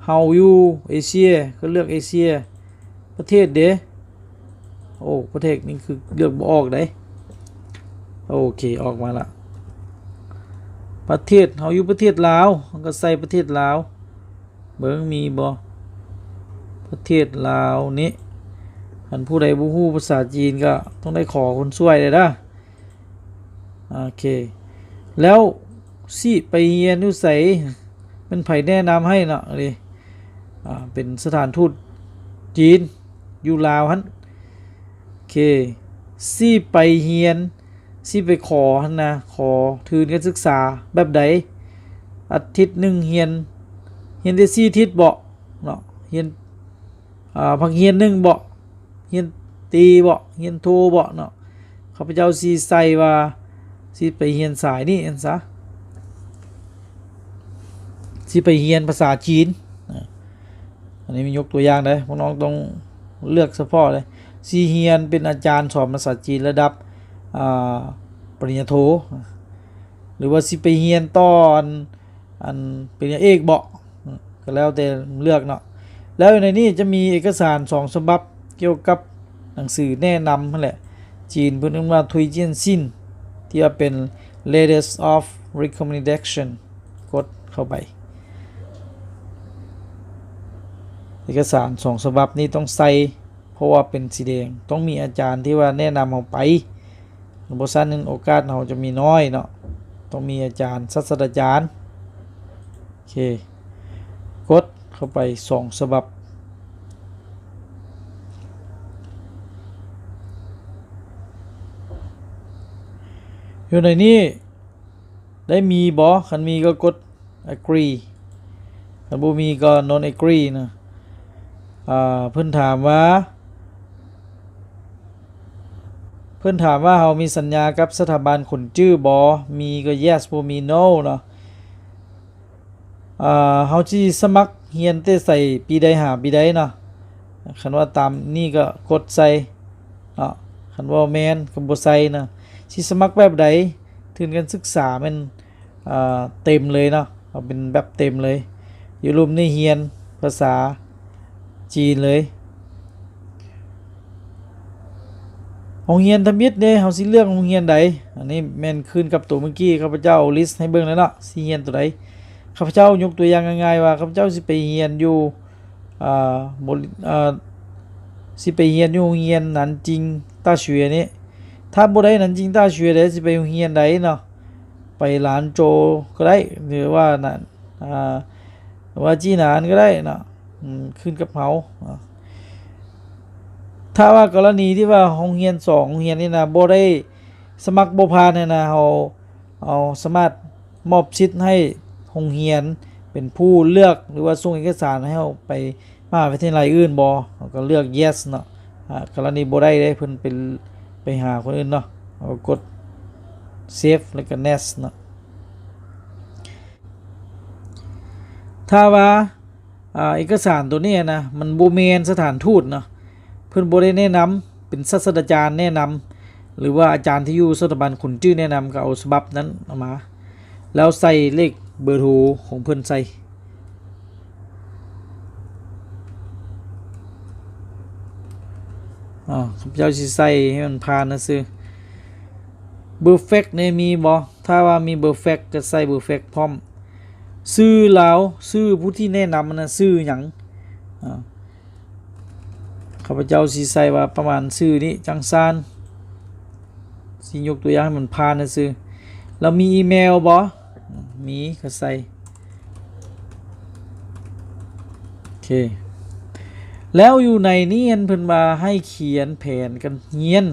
ເຮົາຢູ່ເອເຊຍ ກໍເລືອກເອເຊຍ. ປະເທດເດ? ໂອ້ ປະເທດນີ້ຄືເລືອກບໍ່ອອກເດ້. ໂອເຄ ອອກມາລະ. ປະເທດ ເຮົາຢູ່ປະເທດລາວ ເຮົາກໍໃສ່ປະເທດລາວ. ເບິ່ງມີບໍ່ ປະເທດລາວນີ້. ຄັນຜູ້ໃດບໍ່ຮູ້ພາສາຈີນກໍຕ້ອງໄດ້ຂໍຄົນຊ່ວຍເດ້ເດີ. ໂອເຄ ແລ້ວຊິໄປຮຽນຢູ່ໃສ? ແມ່ນໃຜແນະນຳໃຫ້ເນາະ? ນີ້ ອ່າ ເປັນສະຖານທູດຈີນຢູ່ລາວຫັ້ນ. ໂອເຄ ຊິໄປຮຽນ ຊິໄປຂໍຫັ້ນນະ, ຂໍທຶນການສຶກສາແບບໃດ? ອາທິດໜຶ່ງຮຽນ ຮຽນໄດ້ສີ່ທິດເບາະເນາະ? ຮຽນ ອ່າ ພາກຮຽນໜຶ່ງເບາະ? ຮຽນຕີເບາະ? ຮຽນໂທເບາະເນາະ? ຂ້າພະເຈົ້າຊິໃສ່ວ່າ ຊິໄປຮຽນສາຍນີ້ຫັ້ນຊະ, ຊິໄປຮຽນພາສາຈີນ. ອັນນີ້ມີຍົກຕົວຢ່າງເດ້, ພວກນ້ອງຕ້ອງເລືອກສະເພາະເດ້. ຊິຮຽນເປັນອາຈານສອນພາສາຈີນລະດັບ ອ່າ ປະລິນຍາໂທ. ຫຼືວ່າຊິໄປຮຽນຕໍ່ອັນ ອັນປະລິນຍາເອກເບາະ ກໍແລ້ວແຕ່ເລືອກເນາະ. ແລ້ວໃນນີ້ຈະມີເອກະສານສອງສະບັບກ່ຽວກັບໜັງສືແນະນຳຫັ້ນແຫຼະ, ຈີນເພິ່ນເອີ້ນວ່າ 推荐信 ທີ່ວ່າເປັນ letters of recommendation. ກົດເຂົ້າໄປ. ເອກະສານສອງສະບັບນີ້ຕ້ອງໃສ່ ເພາະວ່າເປັນສີແດງ, ຕ້ອງມີອາຈານທີ່ວ່າແນະນຳເຮົາໄປ. ບໍ່ຊັ້ນໂອກາດເຮົາຈະມີນ້ອຍເນາະ, ຕ້ອງມີອາຈານ ສາດສະດາຈານ. ໂອເຄ ກົດເຂົ້າໄປສອງສະບັບ. ຢູ່ໃນນີ້ ໄດ້ມີບໍ່? ຄັນມີກໍກົດ agree ຄັນບໍ່ມີກໍ non agree ນະ. ອ່າ ເພິ່ນຖາມວ່າ ເພິ່ນຖາມວ່າເຮົາມີສັນຍາກັບສະຖາບັນຂົນຈື່ບໍ່? ມີກໍ yes, ບໍ່ມີ no ເນາະ. ອ່າ ເຮົາຊິສະໝັກຮຽນແຕ່ໃສ ປີໃດຫາປີໃດເນາະ? ຄັນວ່າຕາມນີ້ກໍກົດໃສ່ເນາະ, ຄັນວ່າແມ່ນກໍບໍ່ໃສ່ເນາະ. ຊິສະໝັກແບບໃດ? ທຶນການສຶກສາແມ່ນ ອ່າ ເຕັມເລີຍເນາະ, ເອົາເປັນແບບເຕັມເລີຍ. ຢູ່ລຸ່ມນີ້ຮຽນພາສາຈີນເລີຍ. ໂຮງຮຽນທຳອິດເດ້ ເຮົາຊິເລືອກໂຮງຮຽນໃດ? ອັນນີ້ແມ່ນຂຶ້ນກັບໂຕເມື່ອກີ້ ຂ້າພະເຈົ້າ list ໃຫ້ເບິ່ງແລ້ວເນາະ ຊິຮຽນໂຕໃດ. ຂ້າພະເຈົ້າຍົກຕົວຢ່າງງ່າຍໆວ່າ ຂ້າພະເຈົ້າຊິໄປຮຽນຢູ່ ອ່າ ບໍລິ ອ່າ ຊິໄປຮຽນຢູ່ໂຮງຮຽນໜານຈິງຕາຊວຍນີ້. ຖ້າບໍ່ໄດ້ໜານຈິງຕາຊວຍເດ້ ຊິໄປໂຮງຮຽນໃດເນາະ? ໄປລານໂຈກໍໄດ້ ຫຼືວ່ານັ້ນ ອ່າ ຫຼືວ່າຈີໜານກໍໄດ້ເນາະ, ອືມ ຂຶ້ນກັບເຮົາເນາະ. ຖ້າວ່າກໍລະນີທີ່ວ່າໂຮງຮຽນສອງໂຮງຮຽນນີ້ນະ ບໍ່ໄດ້ສະໝັກບໍ່ຜ່ານນີ້ນະ ເຮົາ ເຮົາສາມາດມອບສິດໃຫ້ໂຮງຮຽນເປັນຜູ້ເລືອກ ຫຼືວ່າສົ່ງເອກະສານໃຫ້ເຮົາໄປມະຫາວິທະຍາໄລອື່ນບໍ່? ເຮົາກໍເລືອກ yes ເນາະ. ອາ ກໍລະນີບໍ່ໄດ້ເດ້ ເພິ່ນໄປ ໄປຫາຄົນອື່ນເນາະ, ເຮົາກໍກົດ save ແລ້ວກໍ next ເນາະ. ຖ້າວ່າ ອ່າ ເອກະສານໂຕນີ້ນະ ມັນບໍ່ແມ່ນສະຖານທູດເນາະ, ເພິ່ນບໍ່ໄດ້ແນະນຳ ເປັນສາດສະດາຈານແນະນຳ ຫຼືວ່າອາຈານທີ່ຢູ່ສະຖາບັນຂົນຈື່ແນະນຳ ກໍເອົາສະບັບນັ້ນເອົາມາ ແລ້ວໃສ່ເລກເບີໂທຂອງເພິ່ນໃສ່. ອາ ຂ້າພະເຈົ້າຊິໃສ່ໃຫ້ມັນຜ່ານຊື່ໆ. ເບີແຟັກນີ້ມີບໍ່? ຖ້າວ່າມີເບີແຟັກກໍໃສ່ເບີແຟັກພ້ອມ. ຊື່ລາວ ຊື່ຜູ້ທີ່ແນະນຳນະ ຊື່ຫຍັງ? ອາ ຂ້າພະເຈົ້າຊິໃສ່ວ່າປະມານຊື່ນີ້ ຈັງຊານ, ຊິຍົກຕົວຢ່າງໃຫ້ມັນຜ່ານຊື່ໆ. ລາວມີອີເມວບໍ່? ມີ ກໍໃສ່. ໂອເຄ ແລ້ວຢູ່ໃນນີ້ເພິ່ນວ່າໃຫ້ຂຽນແຜນການຮຽນ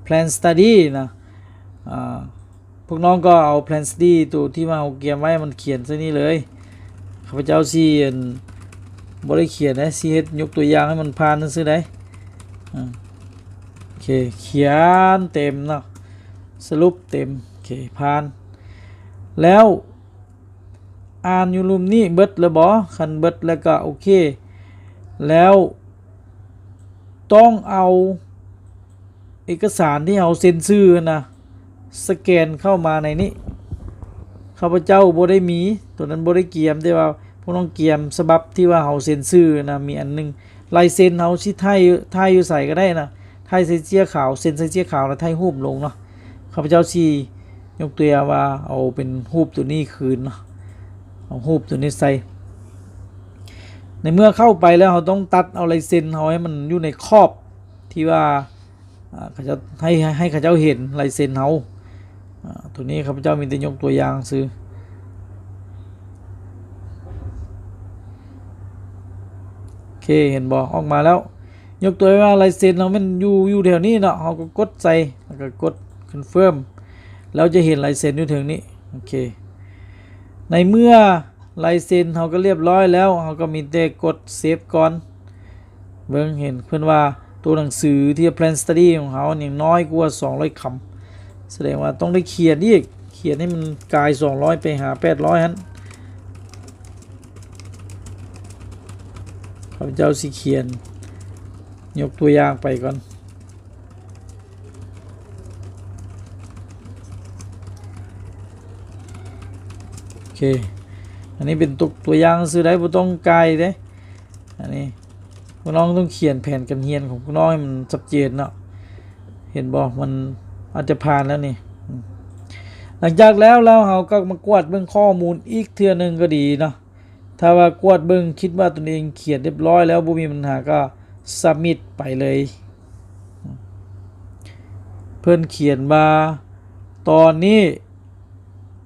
plan study ນະ. ອາ ພວກນ້ອງກໍເອົາ plan study ໂຕທີ່ວ່າເຮົາກຽມໄວ້ ມັນຂຽນໃສ່ນີ້ເລີຍ. ຂ້າພະເຈົ້າຊິ ອັນ ບໍ່ໄດ້ຂຽນເດ້ ຊິເຮັດຍົກຕົວຢ່າງໃຫ້ມັນຜ່ານຊື່ໆໄດ໋. ອາ ໂອເຄ ຂຽນເຕັມເນາະ ສະຫຼຸບເຕັມ. ໂອເຄ ຜ່ານ. ແລ້ວ ອ່ານຢູ່ລຸ່ມນີ້ເບິດແລ້ວບໍ່? ຄັນເບິດແລ້ວກໍໂອເຄ. ແລ້ວຕ້ອງເອົາເອກະສານທີ່ເຮົາເຊັນຊື່ຫັ້ນນະ ສະແກນເຂົ້າມາໃນນີ້. ຂ້າພະເຈົ້າບໍ່ໄດ້ມີ ໂຕນັ້ນບໍ່ໄດ້ກຽມ, ແຕ່ວ່າພວກນ້ອງກຽມສະບັບທີ່ວ່າເຮົາເຊັນຊື່ນະ ມີອັນໜຶ່ງ. ລາຍເຊັນເຮົາຊິຖ່າຍ ຖ່າຍຢູ່ໃສກໍໄດ້ນະ, ຖ່າຍໃສ່ເຈ້ຍຂາວ ເຊັນໃສ່ເຈ້ຍຂາວ ແລ້ວຖ່າຍຮູບລົງເນາະ. ຂ້າພະເຈົ້າຊິຍົກຕົວຢ່າງວ່າເອົາເປັນຮູບໂຕນີ້ຄືນເນາະ, ເອົາຮູບໂຕນີ້ໃສ່. ໃນເມື່ອເຂົ້າໄປແລ້ວ ເຮົາຕ້ອງຕັດເອົາລາຍເຊັນເຮົາໃຫ້ມັນຢູ່ໃນຂອບທີ່ວ່າ ອາ ເຂົາເຈົ້າ ໃຫ້ ໃຫ້ເຂົາເຈົ້າເຫັນລາຍເຊັນເຮົາ. ອາ ໂຕນີ້ຂ້າພະເຈົ້າມີແຕ່ຍົກຕົວຢ່າງຊື່. ໂອເຄ ເຫັນບໍ່? ອອກມາແລ້ວ. ຍົກຕົວຢ່າງວ່າລາຍເຊັນເຮົາແມ່ນຢູ່ ຢູ່ແຖວນີ້ເນາະ, ເຮົາກໍກົດໃສ່ ແລ້ວກໍກົດ confirm ແລ້ວຈະເຫັນລາຍເຊັນຢູ່ເທິງນີ້. ໂອເຄ ໃນເມື່ອລາຍເຊັນເຮົາກໍລຽບຮ້ອຍແລ້ວ, ເຮົາກໍມີແຕ່ກົດ save ກ່ອນ. ເບິ່ງ ເຫັນເພິ່ນວ່າໂຕໜັງສືທີ່ plan study ຂອງເຮົາຍັງນ້ອຍກວ່າສອງຮ້ອຍຄຳ, ສະແດງວ່າຕ້ອງໄດ້ຂຽນອີກ, ຂຽນໃຫ້ມັນກາຍສອງຮ້ອຍໄປຫາແປດຮ້ອຍຫັ້ນ. ຂ້າພະເຈົ້າຊິຂຽນຍົກຕົວຢ່າງໄປກ່ອນ. ເຄ ອັນນີ້ເປັນຕົວ ຕົວຢ່າງຊື່ໄດ້ ບໍ່ຕ້ອງກາຍເດ້. ອັນນີ້ພວກນ້ອງຕ້ອງຂຽນແຜນການຮຽນຂອງພວກນ້ອງໃຫ້ມັນຊັດເຈນເນາະ. ເຫັນບໍ່? ມັນອາດຈະຜ່ານແລ້ວນີ້. ອືມ ຫຼັງຈາກແລ້ວ ແລ້ວເຮົາກໍມາກວດເບິ່ງຂໍ້ມູນອີກເທື່ອໜຶ່ງກໍດີເນາະ. ຖ້າວ່າກວດເບິ່ງ ຄິດວ່າຕົນເອງຂຽນຮຽບຮ້ອຍແລ້ວ ບໍ່ມີບັນຫາ ກໍສະມິດໄປເລີຍ. ເພິ່ນຂຽນວ່າ ຕອນນີ້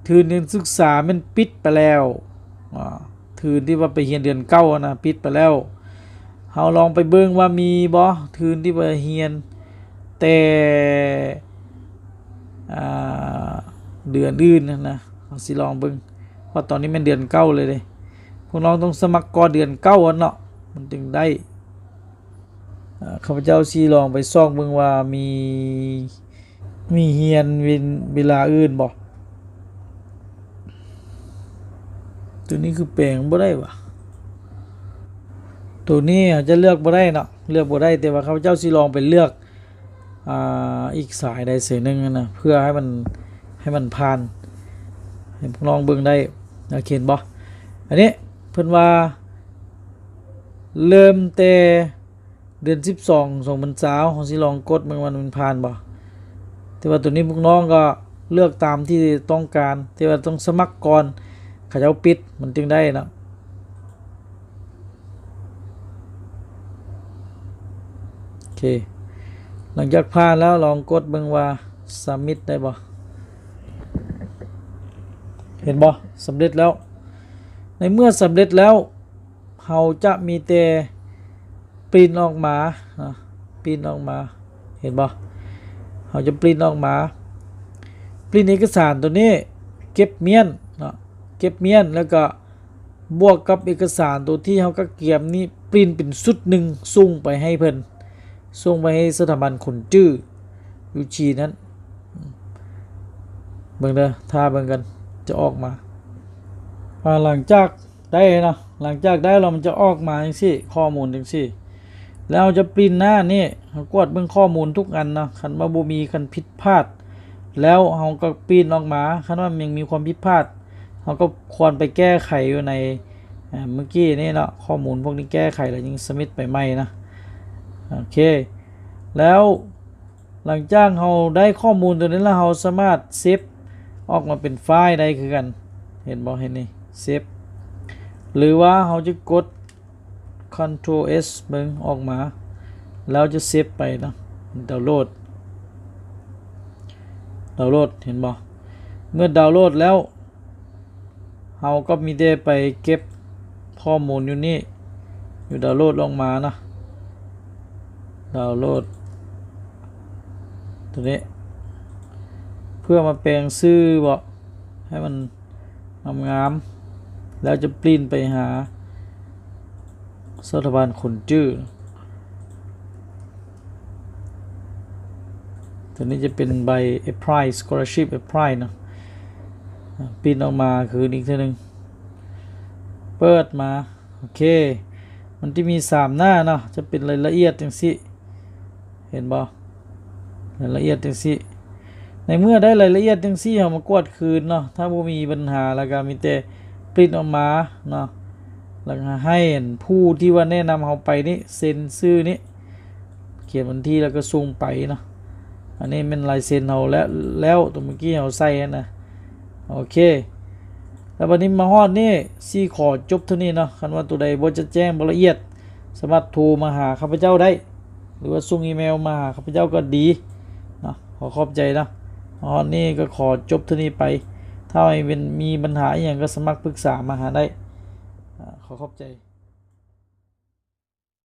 ທຶນການສຶກສາແມ່ນປິດໄປແລ້ວ. ອາ ທຶນທີ່ວ່າໄປຮຽນເດືອນເກົ້າຫັ້ນນະ ປິດໄປແລ້ວ. ເຮົາລອງໄປເບິ່ງວ່າມີບໍ່ ທຶນທີ່ວ່າຮຽນແຕ່ ອາ ເດືອນອື່ນຫັ້ນນະ. ເຮົາຊິລອງເບິ່ງ ເພາະຕອນນີ້ແມ່ນເດືອນເກົ້າເລີຍເດ້. ພວກນ້ອງຕ້ອງສະໝັກກ່ອນເດືອນເກົ້າຫັ້ນເນາະ ມັນຈຶ່ງໄດ້. ອາ ຂ້າພະເຈົ້າຊິລອງໄປຊອກເບິ່ງວ່າມີ ມີຮຽນເວ ເວລາອື່ນບໍ່? ໂຕນີ້ຄືແປງບໍ່ໄດ້ຫວາ? ໂຕນີ້ເຮົາຈະເລືອກບໍ່ໄດ້ເນາະ ເລືອກບໍ່ໄດ້. ແຕ່ວ່າຂ້າພະເຈົ້າຊິລອງໄປເລືອກ ອາ ອີກສາຍໃດສາຍໜຶ່ງຫັ້ນນະ ເພື່ອໃຫ້ມັນ ໃຫ້ມັນຜ່ານ ໃຫ້ພວກນ້ອງເບິ່ງໄດ້. ໂອເຄ ເຫັນບໍ່? ອັນນີ້ເພິ່ນວ່າ ເລີ່ມແຕ່ເດືອນສິບສອງ ສອງພັນຊາວ ເຮົາຊິລອງກົດເບິ່ງວ່າມັນຜ່ານບໍ່. ແຕ່ວ່າໂຕນີ້ພວກນ້ອງກໍເລືອກຕາມທີ່ຕ້ອງການ ແຕ່ວ່າຕ້ອງສະໝັກກ່ອນ ເຂົາເຈົ້າປິດມັນຈຶ່ງໄດ້ເນາະ. ໂອເຄ ຫຼັງຈາກຜ່ານແລ້ວ ລອງກົດເບິ່ງວ່າສະມິດໄດ້ບໍ່. ເຫັນບໍ່? ສຳເລັດແລ້ວ. ໃນເມື່ອສຳເລັດແລ້ວ ເຮົາຈະມີແຕ່ປຣິ້ນອອກມາເນາະ ປຣິ້ນອອກມາ. ເຫັນບໍ່? ເຮົາຈະປຣິ້ນອອກມາ ປຣິ້ນເອກະສານໂຕນີ້ ເກັບມ້ຽນເນາະ ເກັບມ້ຽນ ແລ້ວກໍບວກກັບເອກະສານໂຕທີ່ເຮົາກະກຽມນີ້ ປຣິ້ນເປັນຊຸດໜຶ່ງ ສົ່ງໄປໃຫ້ເພິ່ນ ສົ່ງໄປໃຫ້ສະຖາບັນຂົນຈື່ຢູ່ຈີນນັ້ນ. ເບິ່ງເດີ ຖ້າເບິ່ງກັນ ຈະອອກມາ. ອາ ຫຼັງຈາກໄດ້ເນາະ ຫຼັງຈາກໄດ້ແລ້ວ ມັນຈະອອກມາຈັ່ງຊີ້ ຂໍ້ມູນຈັ່ງຊີ້. ແລ້ວເຮົາຈະປຣິ້ນໜ້ານີ້ ເຮົາກວດເບິ່ງຂໍ້ມູນທຸກອັນເນາະ ຄັນວ່າບໍ່ມີ ຄັນຜິດພາດ ແລ້ວເຮົາກໍປຣິ້ນອອກມາ. ຄັນວ່າຍັງມີຄວາມຜິດພາດ ເຮົາກໍຄວນໄປແກ້ໄຂຢູ່ໃນ ອາ ເມື່ອກີ້ນີ້ເນາະ ຂໍ້ມູນພວກນີ້ແກ້ໄຂແລ້ວຈຶ່ງສະມິດໄປໃໝ່ນະ. ໂອເຄ ແລ້ວຫຼັງຈາກເຮົາໄດ້ຂໍ້ມູນຕົວນີ້ແລ້ວ ເຮົາສາມາດເຊບອອກມາເປັນໄຟລ໌ໄດ້ຄືກັນ. ເຫັນບໍ່? ເຫັນນີ້ ເຊບ ຫຼືວ່າເຮົາຈະກົດ Ctrl S ເບິ່ງອອກມາ ແລ້ວຈະເຊບໄປເນາະ ດາວໂຫຼດ ດາວໂຫຼດ. ເຫັນບໍ່? ເມື່ອດາວໂຫຼດແລ້ວ ເຮົາກໍມີແຕ່ໄປເກັບຂໍ້ມູນຢູ່ນີ້ ຢູ່ດາວໂຫຼດອອກມາເນາະ ດາວໂຫຼດຕົວນີ້ ເພື່ອມາແປງຊື່ເບາະ ໃຫ້ມັນ ງາມໆ ແລ້ວຈະປຣິ້ນໄປຫາສະຖາບັນຂົນຈື່. ຕົວນີ້ຈະເປັນໃບ Apply Scholarship Apply ເນາະ ປຣິ້ນອອກມາຄືນອີກເທື່ອໜຶ່ງ ເປີດມາ. ໂອເຄ ມັນຈະມີສາມໜ້າເນາະ ຈະເປັນລາຍລະອຽດຈັ່ງຊີ້ ເຫັນບໍ່? ລາຍລະອຽດຈັ່ງຊີ້. ໃນເມື່ອໄດ້ລາຍລະອຽດຈັ່ງຊີ້ ເຮົາມາກວດຄືນເນາະ ຖ້າບໍ່ມີບັນຫາ ແລ້ວກໍມີແຕ່ປຣິ້ນອອກມາເນາະ ແລ້ວກໍໃຫ້ອັນຜູ້ທີ່ວ່າແນະນຳເຮົາໄປນີ້ ເຊັນຊື່ນີ້ ຂຽນວັນທີ ແລ້ວກໍສົ່ງໄປເນາະ. ອັນນີ້ແມ່ນລາຍເຊັນເຮົາແລ້ວ ແລ້ວຕົວເມື່ອກີ້ເຮົາໃສ່ຫັ້ນນະ. ໂອເຄ ແລ້ວບັດນີ້ມາຮອດນີ້ ຊິຂໍຈົບເທົ່ານີ້ເນາະ. ຄັນວ່າຕົວໃດບໍ່ຈະແຈ້ງ ບໍ່ລະອຽດ ສາມາດໂທມາຫາຂ້າພະເຈົ້າໄດ້ ຫຼືວ່າສົ່ງອີເມວມາຫາຂ້າພະເຈົ້າກໍດີເນາະ. ຂໍຂອບໃຈເນາະ. ມາຮອດນີ້ກໍຂໍຈົບເທົ່ານີ້ໄປ. ຖ້າໃຜເປັນ ມີບັນຫາອີ່ຫຍັງກໍສາມາດປຶກສາມາຫາໄດ້. ອາ ຂໍຂອບໃຈ.